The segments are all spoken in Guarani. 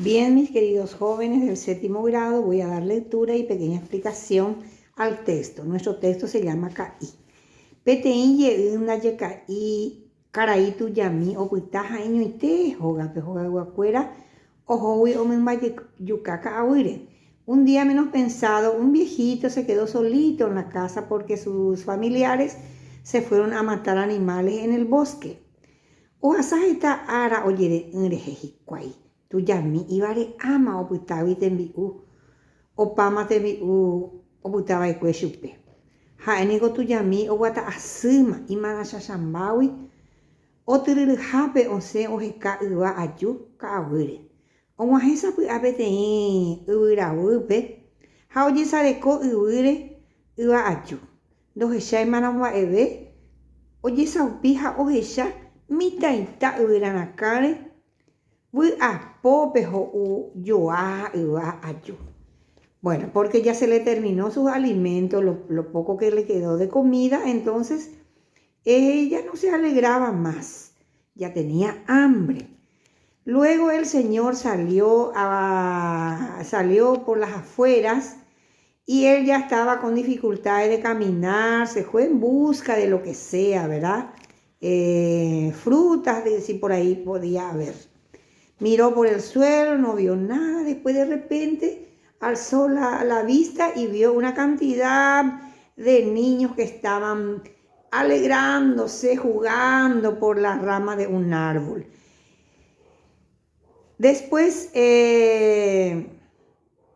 Bien, mis queridos jóvenes del séptimo grado, voy a dar lectura y pequeña explicación al texto. Nuestro texto se llama Ka'i. Peteĩ jey ndaje ka'i karai tujami opyta ha'eñoite hógape hogayguakuéra ohógui omymbajuka ka'aguýre. Un día menos pensado, un viejito se quedó solito en la casa porque sus familiares se fueron a matar animales en el bosque. Ohasa heta ára ojere'ỹ rehe hikuái, tujami ivare'áma opytágui tembi'u, opáma tembi'u opytava'ekue chupe. Ha'e niko tujami oguata asýma imarachachambágui otyryryhápe osẽ oheka yva aju ka'aguýre. Og̃uahẽ sapy'a peteĩ yvyraguýpe ha ojesareko yvýre yva aju. Ndohecháimarõ mba'eve, ojesaupi ha ohecha mitãita yvyrarakãre vy'apópe ho'u joa yva aju. Bueno, porque ya se le terminó sus alimentos, lo, lo poco que le quedó de comida, entonces ella no se alegraba más, ya tenía hambre. Luego el Señor salió, a, salió por las afueras y él ya estaba con dificultades de caminar, se fue en busca de lo que sea, ¿verdad? Eh, frutas, de, si por ahí podía haber. Miró por el suelo, no vio nada. Después de repente alzó la, la vista y vio una cantidad de niños que estaban alegrándose, jugando por la rama de un árbol. Después, eh,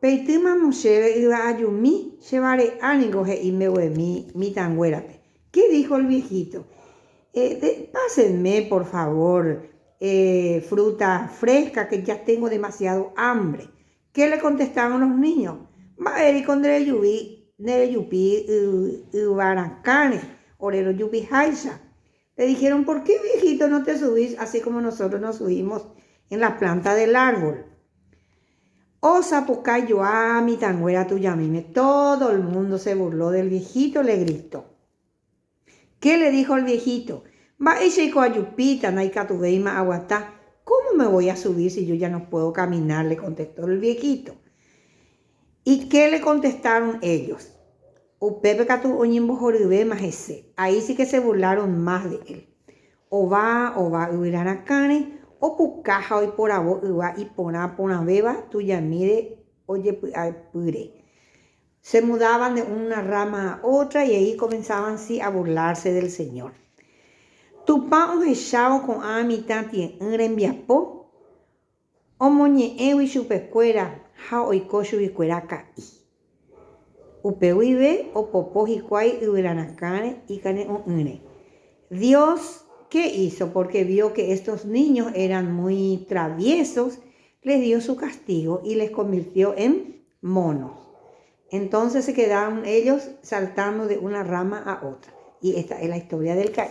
Peitýmamo chéve yva ajumi, che vare'a niko he'i mbeguemi mitãnguérape. Qué dijo el viejito? Eh, de, pásenme, por favor, eh, fruta fresca que ya tengo demasiado hambre. Qué le contestaron los niños? Mba'ériko nderejuvi, nderejupi yvarakãre, ore rojupiháicha. Le dijeron, ¿por qué viejito no te subís así como nosotros nos subimos en la planta del árbol? Osapukái joa mitãnguéra tujamíme, todo el mundo se burló del viejito, le gritó. ¿Qué le dijo el viejito? Mba'éichaiko ajupíta, ndaikatuvéima aguata, ¿cómo me voy a subir si yo ya no puedo caminar? le contestó el viejito. ¿Y qué le contestaron ellos? Upépe katu oñembohoryvéma hese, ahí sí que se burlaron más de él. Ova, ova yvyra rakãre, opuka ha oiporavo yva iporã porãvéva tujamíre ojepy'apýre. Se mudaban de una rama a otra y ahí comenzaban sí a burlarse del Señor. Tupã ohechávo ko'ã mitã tie'ỹ rembiapo, Omoñe'ẽgui chupekuéra ha oiko chuguikuéra ka'i. Upe guive opopo hikuái yvyrarakãre ikane'õ'ỹre. Dios, qué hizo? Porque vio que estos niños eran muy traviesos, les dio su castigo y les convirtió en monos. Entonces se quedaron ellos saltando de una rama a otra. Y esta es la historia del ka'i.